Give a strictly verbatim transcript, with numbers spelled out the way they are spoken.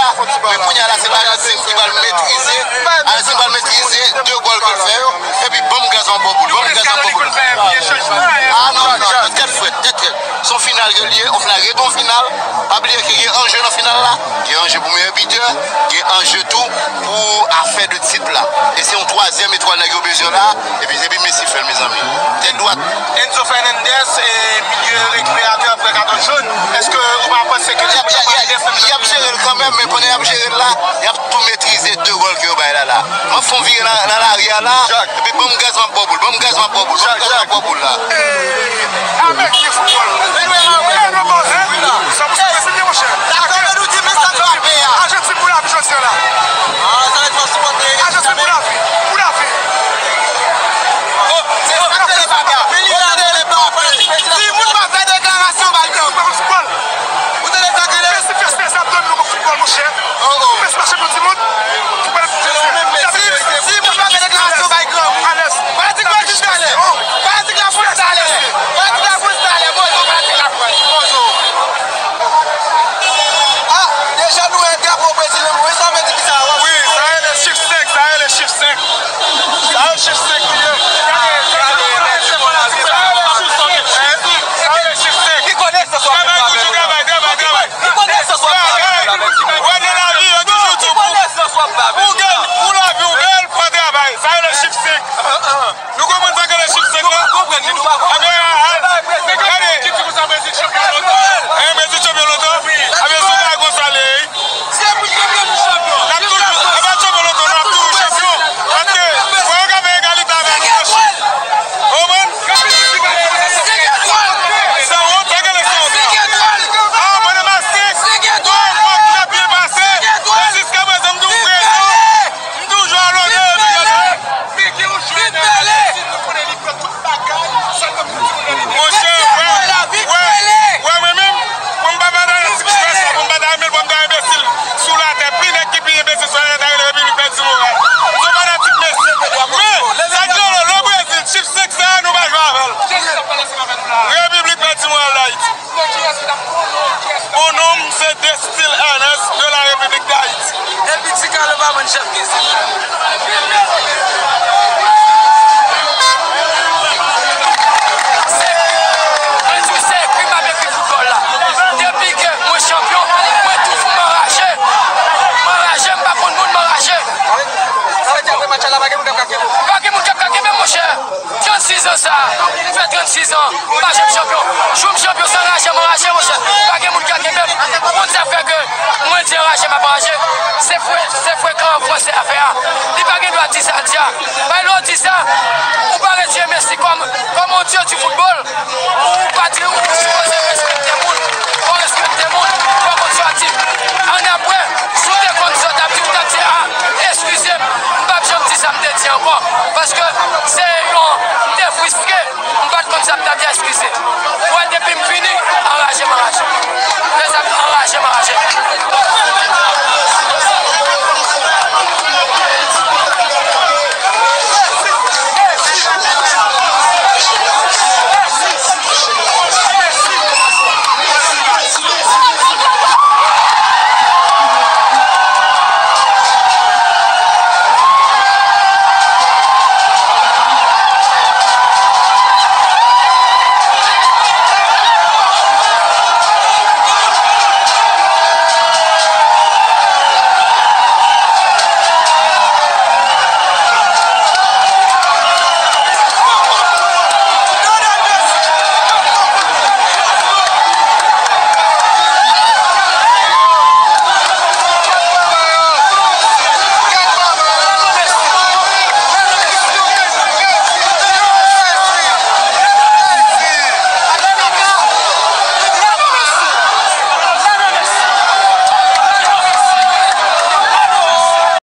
la. Men kounye a la, se Alexis ki pral metrize. Alexis pral metrize de gòl ke l fè yo. Epi, ban m gaz mwen ba w pou li. Ban m gaz mwen ba w pou li. Ah, non, non, non, tèt frèt, tèt frèt. Se yon final ke l ye, yon final, ret yon final. Pa bliye ke gen anje nan final la. Gen anje pou meyè bitè, gen anje tou pou afè de tit la. E se yon twazyèm etwal nèg yo bezwen la. Epi, epi Messi fè l, mezanmi. Tèt dwat. Enzo Fernandez, e, milye rekiperatè, pran katòn jòn. Èske ou pa panse ke y ap, y ap, y ap, y ap jere l kanmenm, men pandan y ap jere l la, y ap tou metrize de gòl ke yo bay la la. M ap fè yon vire nan, nan lari a la, epi ban m gaz, m ap ba w pou l, ban m gaz, m ap ba w pou l, ban m gaz, m ap ba w pou l la. Avèk ki foutbòl? Sa pou se Brezilyen, monchè. Ajantin pou lavi jodi a la. Ajantin pou lavi, pou lavi. Timoun pa fè deklarasyon, bay granmoun. Ou tande sa k rele? Mesi fè spesye ap donn nou foutbòl, monchè. Mesi pa chanpyon di mond. Si, si moun pa fè deklarasyon, bay granmoun. Fanatik Brezil talè. Fanatik Lafrans talè. Fanatik Lafrans talè. Bozo, fanatik Lafrans. Bozo. Ah, deja nou wè drapo Brezil nan men w, sa vle di ki sa, w ap... Wi, sa rele chif senk, sa rele chif senk. Sa rele chif senk li ye. Sa rele chif senk. Sa rele chif senk. Ki konesans w ap fè avè nou la? Ki konesans w ap fè avè nou la? Wè, nan lavi, yo toujou di w pou, pou gen, pou lavi w bèl, fò travay. Sa rele chif senk. Nou konprann sa k rele chif senk la? Nou pa konprann li, nou pa konprann. Ebyen, a, a, gade. Ki di konsa Brezil chanpyon lontan? Hein, Brezil chanpyon lontan? Ebyen, se yon bagay konsa li ye, wi. N ap toujou, e pa chanpyon lontan, n ap toujou chanpyon. Paske, fò yo ka fè egalite avè nou nan chif. Ou konprann? Sa wont, sa k rele sa wont la? Ah, mwen nan mastik. Bon, fòk n ap byen pase. Men jiskaprezan, m toujou prezan. M toujou alore, epi gade. Monchè, wè, wè, wè, mwen menm, pou m pa fanatik Messi, pou m pa ta renmen l, pou m ta enbesil sou latè, pi nèg ki pi enbesil sou latè, ta rele Repiblik pèdi moral. M se yon fanatik Messi. Men, sa k rele le Brezil, chif senk sa, nou pa jwe avè l. Repiblik pèdi moral Dayiti. O non, m se Destil Ernest de la République d'Haïti. Depi ti kale pa bann chèf ki isit la. Mwen di w se ekri m ap ekri foutbòl la. Depi ke mwen chanpyon, mwen toujou m anraje. M anraje, m pa konn moun, m anraje. Sa vle di apre match la, pa gen moun k ap ka kenbe w? Pa gen Sizan, m pa janm chanpyon. Jou m chanpyon, se anraje m anraje, monchè. Pa gen moun k ap kenbe m. Ou konn sa k fè ke mwen di anraje m ap anraje? Se fre, se frekan an fransè a fè a. Li pa gen dwa di sa l di a. Paske lè w di sa, ou pa retire Messi kòm, kòm yon dye di foutbòl. Ou pa di, ou sipoze respekte moun. Fò w respekte moun. Fò w konn sa w ap di. Annapre, si w te konn sa w t ap di, ou t ap di, a, eskize m, m p ap janm di sa m te di ankò. Paske se yon, m te friske. M pa t konn sa m t ap di a, eskize. Wè, depi m fini, anraje m anraje.